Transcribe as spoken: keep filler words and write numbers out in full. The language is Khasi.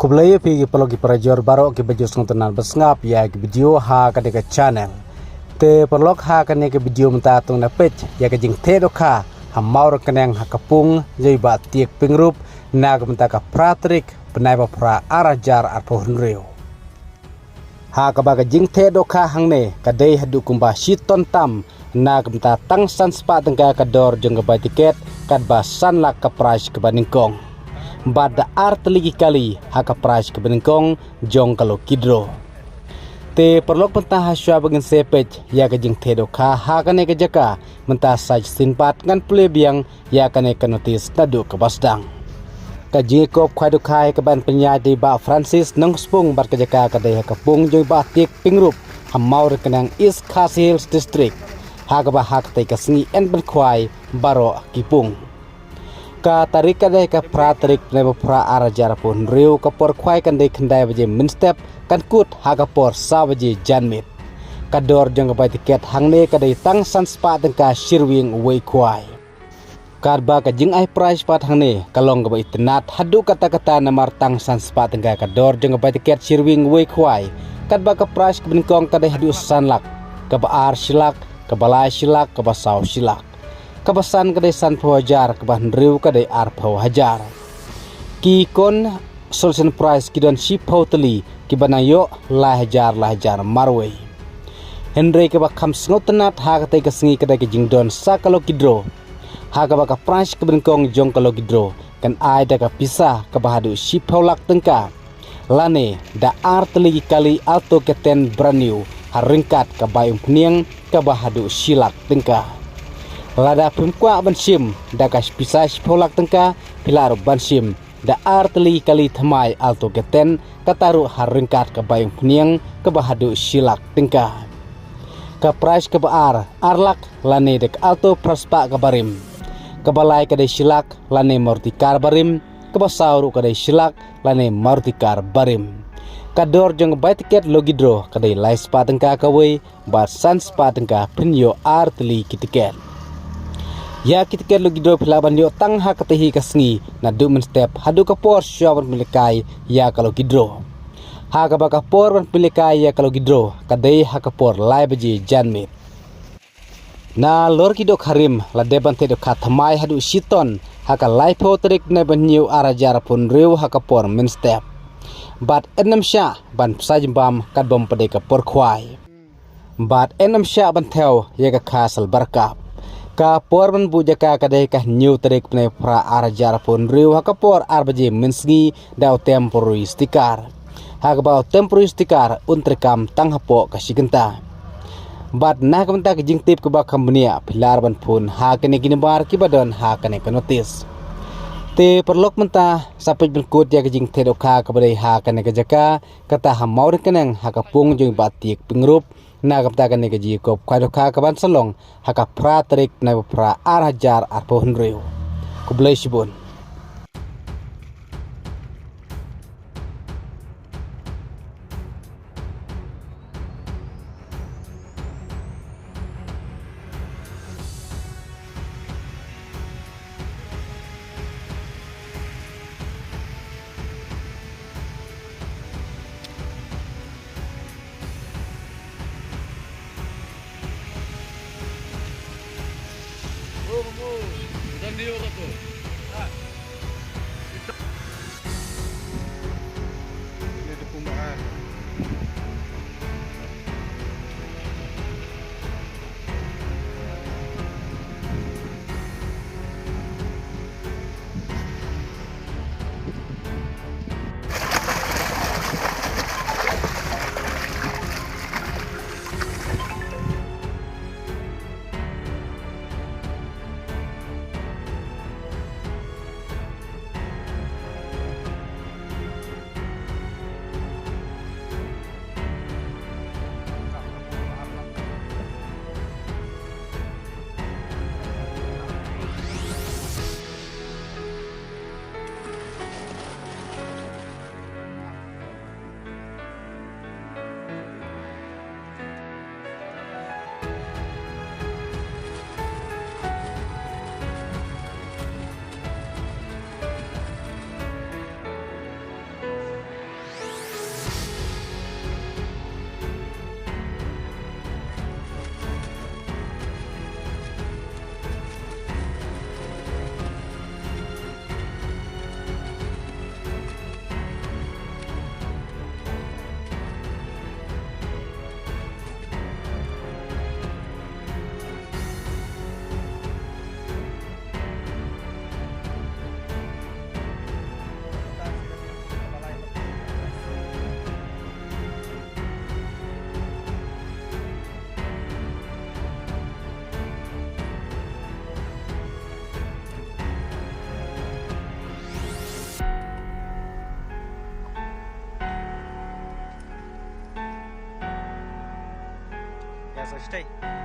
Khublei ïa phi ki paralok ki parajor baroh kiba ju sngewtynnat ba sngap ïa ki video ha kane ka channel. Te paralok, ha kane ka video mynta to ngin peit ïa ka jingtheh dohkha ha Mawryngkneng ha ka pung jong i Bah Tiek Pyngrope na ka bynta ka phra tarik bnai ba phra ar hajar arphew hynriew. Ha kaba ka jingtheh dohkha hangne ka dei haduh kumba shi ton tam, na ka bynta tang san spah tyngka ka dor jong ka bai tiket, katba san lak ka prize kaba nyngkong. Bad da ar tylli ki kali ha ka prize kaba nyngkong jong ka lucky draw. Te paralok, mynta ha shuwa ba ngin sa peit ïa ka jingtheh dohkha ha kane ka jaka, mynta sa shisien pat ngan pule biang ïa kane ka notice naduh kaba sdang. Ka jingïakob khwai dohkha ïa kaba yn pynïaid da i Bah Francis Nongspung bad ka jaka ka dei ha ka pung jong i Bah Tiek Pyngrope ha Mawryngkneng, East Khasi Hills District, ha kaba ha katei ka sngi yn pynkhwai baroh ki pung. Ka tarik ka dei ka phra tarik bnai ba phra ar hajar arphew hynriew, ka por khwai kan dei khyndai baje mynstep, kan kut ha ka por saw baje janmiet. Ka dor jong ka bai tiket hangne ka dei tang san spah tyngka shi ryngwiang uwei khwai. Katba ka jingai prize pat hangne ka long kaba itynnat haduh katta katta, namar tang san spah tyngka ka dor jong ka bai tiket shi ryngwiang uwei khwai. Katba ka prize kaba nyngkong ka dei haduh san lak, kaba ar shi lak, kaba lai shi lak, kaba saw shi lak, kaba san ka dei sanphew hajar, kaba hynriew ka dei arphew hajar. Ki consolation prize ki don shiphew tylli kiba nang ïoh lai hajar lai hajar marwei. Hynrei kaba kham sngewtynnat ha katei ka sngi ka dei ka jingdon sa ka lucky draw, ha kaba ka prize kaba nyngkong jong ka lucky draw kan ai da ka pisa kaba haduh shiphew lak tyngka, lane da ar tylli ki kali Alto K ten brand new ha ryngkat ka bai umphniang kaba haduh shi lak tyngka. Lada phim kwah ban shim da ka pisa shiphew lak tyngka, phi lah ruh ban shim da ar tylli ki kali thymmai Alto K ten, kata ruh ha ryngkat ka bai umphniang kaba haduh shi lak tyngka. Ka prize kaba ar, ar lak, lane da ka Alto phra spah kaba rim. Kaba lai ka dei shi lak, lane Maruti car barim. Kaba saw ruh ka dei shi lak, lane Maruti car barim. Ka dor jong ka bai tiket lucky draw ka dei lai spah tyngka kawei, bad san spah tyngka phin ïoh ar tylli ki tiket. Ïa ki tiket lucky draw phi lah ban ïoh tang ha katei hi ka sngi, naduh mynstep haduh ka por shuwa ban pynlehkai ïa ka lucky draw. Ha kaba ka por ban pynlehkai ïa ka lucky draw ka dei ha ka por lai baje janmiet. Nalor ki dohkha rim la dep ban theh dohkha thymmai haduh shi ton ha ka laiphew tarik bnai ba hynñiew ar hajar arphew hynriew ha ka por mynstep. Bad yn ym shah ban pynshai jingbam katba ym pat dei ka por khwai. Bad yn ym shah ban thew ïa ka kha shalbar kap. Ka por ban buh jaka ka dei ka hynñiew tarik bnai phra ar hajar arphew hynriew ha ka por ar baje mynsngi da u temporary sticker. Ha kaba u temporary sticker un treikam tang hapoh ka shi kynta. Bad na ka bynta ka jingtip kaba kham bniah phi lah ban phone ha kane ki nambar kiba don ha kane ka notice. Te paralok, mynta sa peit ban kut ïa ka jingtheh dohkha kaba dei ha kane ka jaka, kata ha Mawryngkneng ha ka pung jong i Bah Tiek Pyngrope, na ka bynta kane ka jingïakob khwai dohkha kaban sa long ha ka phra tarik bnai ba phra ar hajar arphew hynriew. Khublei shibun. Stay.